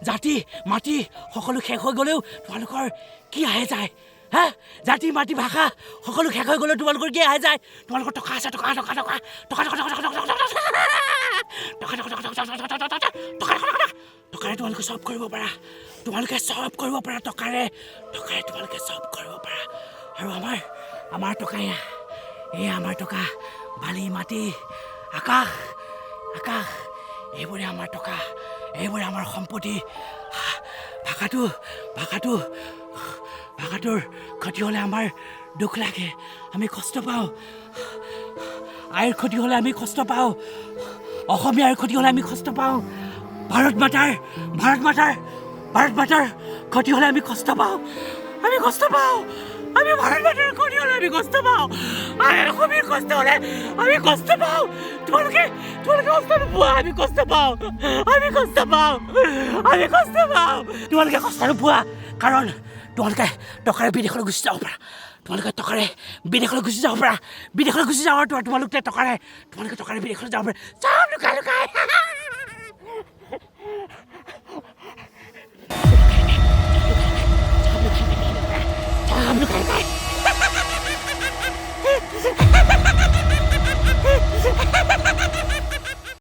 জাতি মাটি সকলো শেষ হৈ গ'লেও তোমালোকৰ কি আহে যায়? হা, জাতি মাটি ভাষা সকলো শেষ হৈ গ'লেও তোমালোকৰ কি আহে যায়? তোমালোকৰ টকা আছে, টকা টকা টকা টকা টকা টকা টকা টকা টকা টকা টকা টকা টকা টকা টকা টকা টকা টকাৰে তোমালোকে চব কৰিব পাৰা, তোমালোকে চব কৰিব পাৰা টকাৰে, টকাৰে তোমালোকে চব কৰিব পাৰা। আৰু আমাৰ টকা এয়া, এয়া আমাৰ টকা, বালি মাটি আকাশ আকাশ এইবোৰে আমাৰ টকা, এইবোৰে আমাৰ সম্পত্তি। ভাষাটো ভাষাটো ভাষাটোৰ ক্ষতি হ'লে আমাৰ দুখ লাগে, আমি কষ্ট পাওঁ। আইৰ ক্ষতি হ'লে আমি কষ্ট পাওঁ, অসমীয়াৰ ক্ষতি হ'লে আমি কষ্ট পাওঁ, ভাৰত মাতাৰ ভাৰত মাতাৰ ভাৰত মাতাৰ ক্ষতি হ'লে আমি কষ্ট পাওঁ, আমি কষ্ট পাওঁ, আমি ভাৰত মাতাৰ ক্ষতি হ'লে আমি কষ্ট পাওঁ, আমি অসমীয়াৰ কষ্ট হ'লে আমি কষ্ট পাওঁ। তোমালোকে তোমালোকে কষ্ট নোপোৱা, আমি কষ্ট পাওঁ, আমি কষ্ট পাওঁ, আমি কষ্ট পাওঁ। তোমালোকে কষ্ট নোপোৱা কাৰণ তোমালোকে টকাৰে বিদেশলৈ গুচি যাব পাৰা, তোমালোকে টকাৰে বিদেশলৈ গুচি যাব পাৰা, বিদেশলৈ গুচি যাব পাৰা, তোমালোকে টকাৰে, তোমালোকে টকাৰে বিদেশলৈ যাব পাৰা। চব লুকাই লুকাই চব লুকাই লুকাই